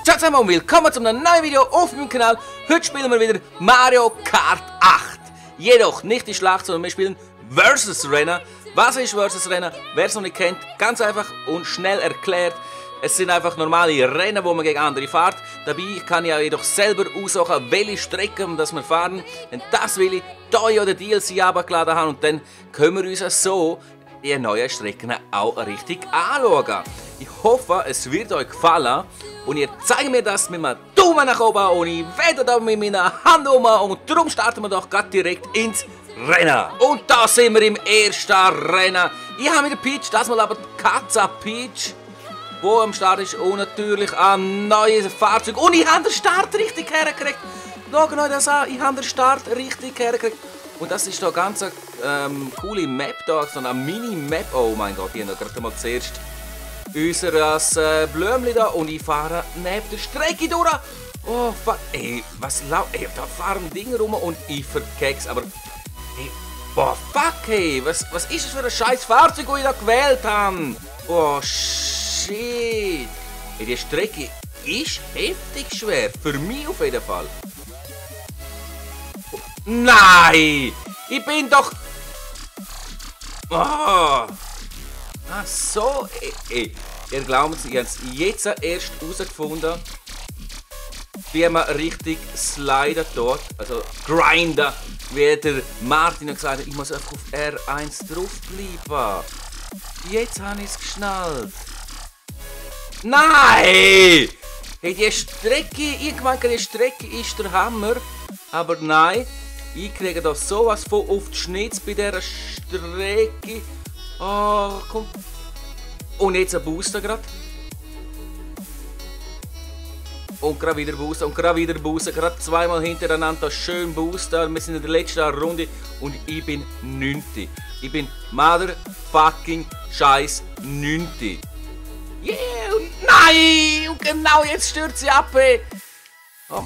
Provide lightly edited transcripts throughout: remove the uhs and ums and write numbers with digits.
Ciao zusammen und willkommen zu einem neuen Video auf meinem Kanal. Heute spielen wir wieder Mario Kart 8. Jedoch nicht die Schlacht, sondern wir spielen Versus Rennen. Was ist Versus Rennen? Wer es noch nicht kennt, ganz einfach und schnell erklärt. Es sind einfach normale Rennen, wo man gegen andere fährt. Dabei kann ich ja jedoch selber aussuchen, welche Strecken wir fahren. Und das will ich da ja den DLC abgeladen haben und dann können wir uns so die neuen Strecken auch richtig anschauen. Ich hoffe, es wird euch gefallen und ihr zeigt mir das mit einem Daumen nach oben und ich werde da mit meiner Hand um und darum starten wir doch gerade direkt ins Rennen. Und da sind wir im ersten Rennen. Ich habe mit der Peach, das mal aber die Katze Peach, wo am Start ist, und natürlich ein neues Fahrzeug. Und ich habe den Start richtig hergekriegt. Schaut euch das an, ich habe den Start richtig hergekriegt. Und das ist da ganz eine coole Map da, so eine Mini-Map. Oh mein Gott, ich habe gerade mal zuerst unser Blümchen da und ich fahre neben der Strecke durch. Oh fuck, ey, was ey, da fahren Dinge rum und ich verkeck's, aber ey, boah, fuck, hey, was ist das für ein scheiß Fahrzeug, das ich da gewählt habe? Oh, shit. Ey, die Strecke ist heftig schwer, für mich auf jeden Fall. Nein! Ich bin doch... Oh. Ach so, ey. Ihr glaubt es, ich habe es jetzt erst herausgefunden, wie man richtig sliden dort, also grinden, wie der Martin gesagt hat, ich muss einfach auf R1 draufbleiben. Jetzt habe ich es geschnallt. Nein! Hey, die Strecke, ich meine, die Strecke ist der Hammer, aber nein. Ich kriege da sowas von auf die Schnitz bei dieser Strecke. Oh, komm. Und jetzt ein Booster gerade. Und gerade wieder Booster und gerade wieder Booster. Gerade zweimal hintereinander schön Booster. Wir sind in der letzten Runde und ich bin 9. Ich bin motherfucking scheiß 9. Yeah! Und nein! Und genau jetzt stürzt sie ab. Oh.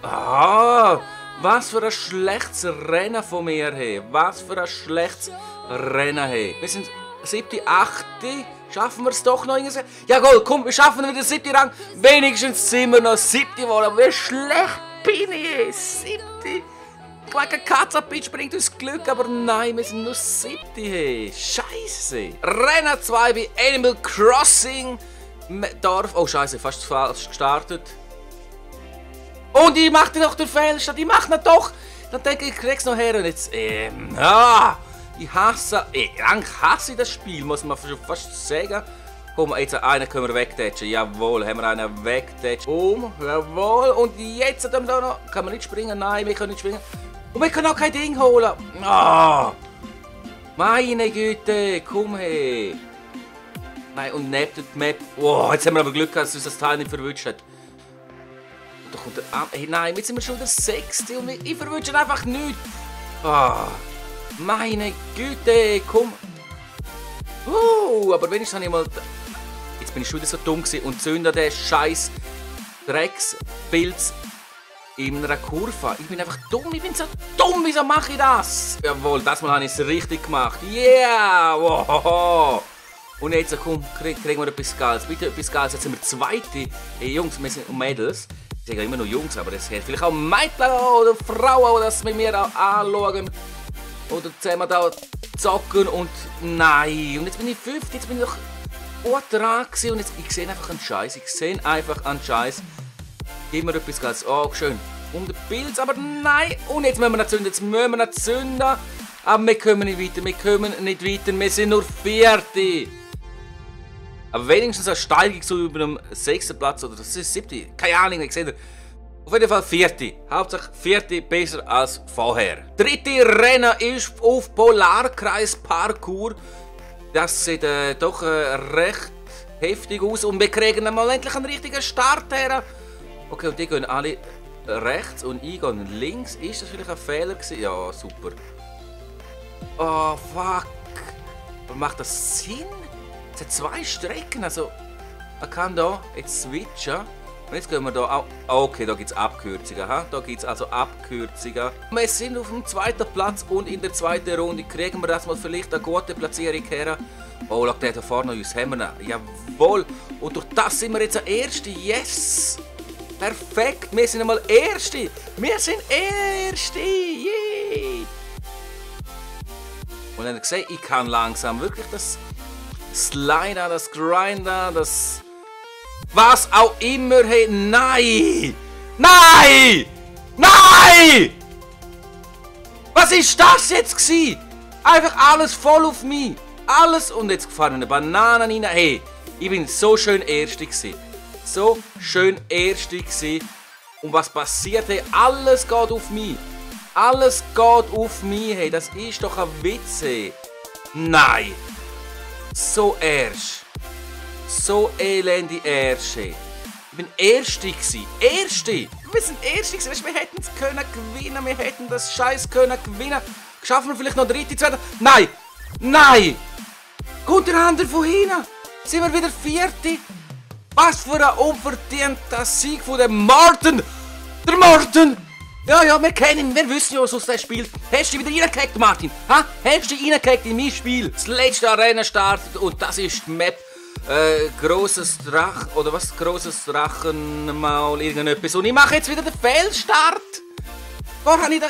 Ah, was für ein schlechtes Rennen von mir, hey. Was für ein schlechtes Rennen, hey. Wir sind 7., 8. Schaffen wir es doch noch irgendwie? Ja, gut, komm, wir schaffen wieder den 7. Rang. Wenigstens sind wir noch 7. geworden. Aber wie schlecht bin ich, hey. 7. Eine Katzenpitch bringt uns Glück, aber nein, wir sind nur 7. Hey. Scheiße. Rennen 2 bei Animal Crossing. Dorf. Oh, scheiße, fast falsch gestartet. Und ich mache doch den Fehler, statt ich mache ihn doch. Dann denke ich, ich krieg's noch her und jetzt, ich hasse, eigentlich hasse ich das Spiel, muss man fast sagen. Komm, jetzt einen können wir wegtatschen, jawohl, haben wir einen wegtatscht. Jawohl, und jetzt können wir da noch, kann man nicht springen, nein, wir können nicht springen. Und wir können auch kein Ding holen. Oh, meine Güte, komm her. Nein, und neben der Map, oh, jetzt haben wir aber Glück, dass uns das Teil nicht verwünscht hat. Da kommt hey, nein, jetzt sind wir schon der 6. und ich verwünsche einfach nichts. Oh, meine Güte, komm. Aber wenigstens habe ich mal... Jetzt bin ich schon wieder so dumm gewesen und zünde den scheiß Dreckspilz in einer Kurve. Ich bin einfach dumm, ich bin so dumm, wieso mache ich das? Jawohl, das Mal habe ich es richtig gemacht. Yeah! Wow. Und jetzt komm, kriegen wir etwas Geiles. Bitte etwas Geiles, jetzt sind wir 2. Hey Jungs, wir sind Mädels. Ich sage immer nur Jungs, aber das hat vielleicht auch Mädchen oder Frauen, die das mit mir auch anschauen. Oder zusammen da zocken und nein. Und jetzt bin ich 5, jetzt bin ich doch auch dran gewesen. Und jetzt, ich sehe einfach einen Scheiß. Ich sehe einfach einen Scheiß. Gib mir etwas Geiles. Oh, schön. Und der Pilz, aber nein. Und jetzt müssen wir noch zünden, jetzt müssen wir noch zünden. Aber wir kommen nicht weiter, wir kommen nicht weiter. Wir sind nur 4. Aber wenigstens eine Steigung so über dem 6. Platz oder das ist 7. Keine Ahnung, ich sehe das. Auf jeden Fall 4. Hauptsache 4. besser als vorher. 3. Rennen ist auf Polarkreis Parkour. Das sieht doch recht heftig aus und wir kriegen mal endlich einen richtigen Start her. Okay, und die gehen alle rechts und ich gehe links. Ist das vielleicht ein Fehler gewesen? Ja, super. Oh, fuck. Aber macht das Sinn? Es hat 2 Strecken, also man kann da jetzt switchen Und jetzt gehen wir hier auch... Okay, da gibt es Abkürzungen. Ha? Da gibt es also Abkürzungen. Wir sind auf dem zweiten Platz und in der zweiten Runde kriegen wir das mal vielleicht eine gute Platzierung her. Oh, schau, der da vorne uns haben wir ihn. Jawohl. Und durch das sind wir jetzt der Erste. Yes! Perfekt. Wir sind einmal Erste. Wir sind Erste. Yay! Und dann habt ihr gesehen, ich kann langsam wirklich das Slider, das Grinder, das... Was auch immer, hey, nein! Nein! Nein! Was ist das jetzt gewesen? Einfach alles voll auf mich. Alles und jetzt gefahren eine Banane rein. Hey, ich bin so schön Erste gewesen. So schön Erste gewesen. Und was passiert, hey, alles geht auf mich. Alles geht auf mich, hey, das ist doch ein Witz, hey. Nein! So Erst. So elende Erste. Ich bin Erste gsi. Erste! Wir sind Erste gsi. Wir hätten es können gewinnen. Wir hätten das Scheiß können gewinnen. Schaffen wir vielleicht noch Dritte, Zweite? Nein! Nein! Kommt der andere von hinten? Sind wir wieder Vierte? Was für ein unverdienter Sieg von dem Martin! Der Martin! Ja, wir kennen ihn. Wir wissen ja, was aus dem spielt. Hast du dich wieder reingehackt, Martin? Ha? Hast du dich reingehackt in mein Spiel? Das letzte Arena startet und das ist die Map. Grosses Drachen, oder was? Grosses Drachenmaul, irgendetwas. Und ich mache jetzt wieder den Fehlstart.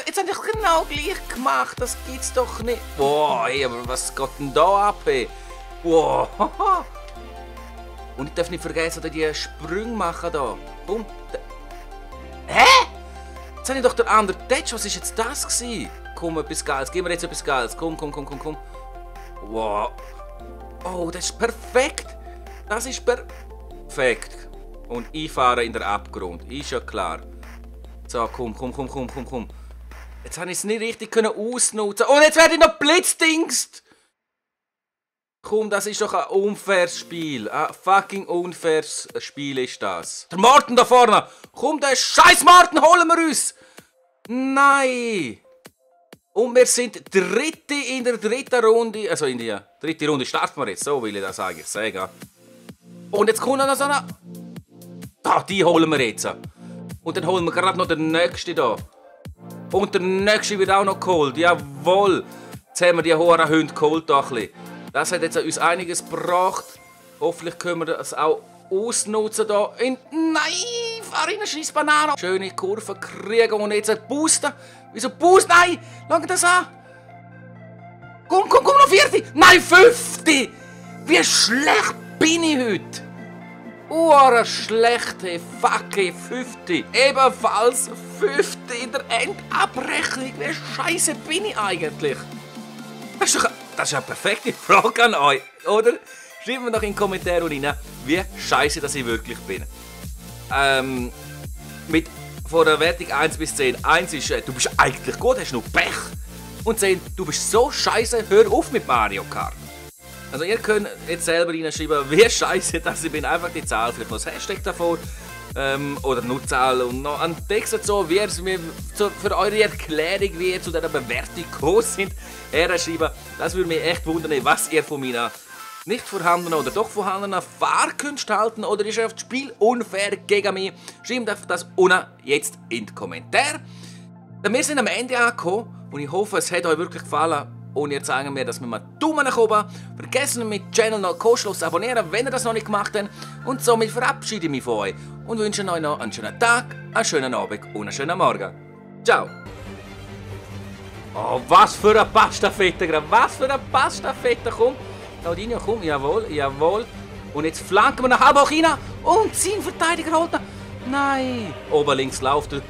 Jetzt habe ich genau gleich gemacht. Das gibt's doch nicht. Boah, hey, aber was geht denn da ab, hey? Wow. Und ich darf nicht vergessen, dass die Sprünge machen da. Boom. Hä? Jetzt habe ich doch den anderen Touch. Was ist jetzt das gewesen? Komm, etwas Geiles. Gib mir jetzt etwas Geiles. Komm. Wow. Oh, das ist perfekt. Das ist perfekt. Und ich fahre in den Abgrund. Ist ja klar. So, komm. Jetzt habe ich es nicht richtig ausnutzen. Und jetzt werde ich noch blitzdingst. Komm, das ist doch ein unfaires Spiel. Ein fucking unfaires Spiel ist das. Der Martin da vorne. Komm, der scheiß Martin, holen wir uns. Nein. Und wir sind Dritte in der dritten Runde. Also in der dritten Runde starten wir jetzt. So will ich das eigentlich sagen. Und jetzt kommt noch so eine... Da, die holen wir jetzt. Und dann holen wir gerade noch den nächsten da. Und der nächste wird auch noch geholt. Jawohl. Jetzt haben wir die hohen Hunde geholt. Das hat jetzt uns einiges gebracht. Hoffentlich können wir das auch ausnutzen da. Nein, fahr in eine scheiß Banane. Schöne Kurve kriegen und jetzt boosten. Wieso boost? Nein, schau das an. Komm, noch 40. Nein, 50. Wie schlecht bin ich heute? Schlechte fucking 50. Ebenfalls 50 in der Endabrechnung. Wie scheiße bin ich eigentlich? Das ist eine perfekte Frage an euch, oder? Schreibt mir doch in die Kommentare rein, wie scheiße dass ich wirklich bin. Von der Wertung 1 bis 10. 1 ist, du bist eigentlich gut, hast nur Pech. Und 10, du bist so scheiße, hör auf mit Mario Kart. Also ihr könnt jetzt selber reinschreiben, wie scheiße dass ich bin. Einfach die Zahl, vielleicht noch das Hashtag davor. Oder nur Zahl und noch einen Text dazu, wie es mir für eure Erklärung, wie ihr zu dieser Bewertung gekommen sind, herschreiben. Das würde mich echt wundern, was ihr von meiner nicht vorhandenen oder doch vorhandenen Fahrkünste halten, oder ist das Spiel unfair gegen mich? Schreibt einfach das unten jetzt in die Kommentare. Wir sind am Ende angekommen und ich hoffe, es hat euch wirklich gefallen. Und ihr zeigt mir, dass wir mal Daumen nach oben. Vergesst nicht, mit Channel noch kostenlos zu abonnieren, wenn ihr das noch nicht gemacht habt. Und somit verabschiede ich mich von euch und wünsche euch noch einen schönen Tag, einen schönen Abend und einen schönen Morgen. Ciao! Oh, was für eine Pastafette, was für eine Pastafette, komm! Claudinho, komm, jawohl. Und jetzt flanken wir nach halb hoch rein und sein Verteidiger holt ihn. Nein! Oben links läuft er.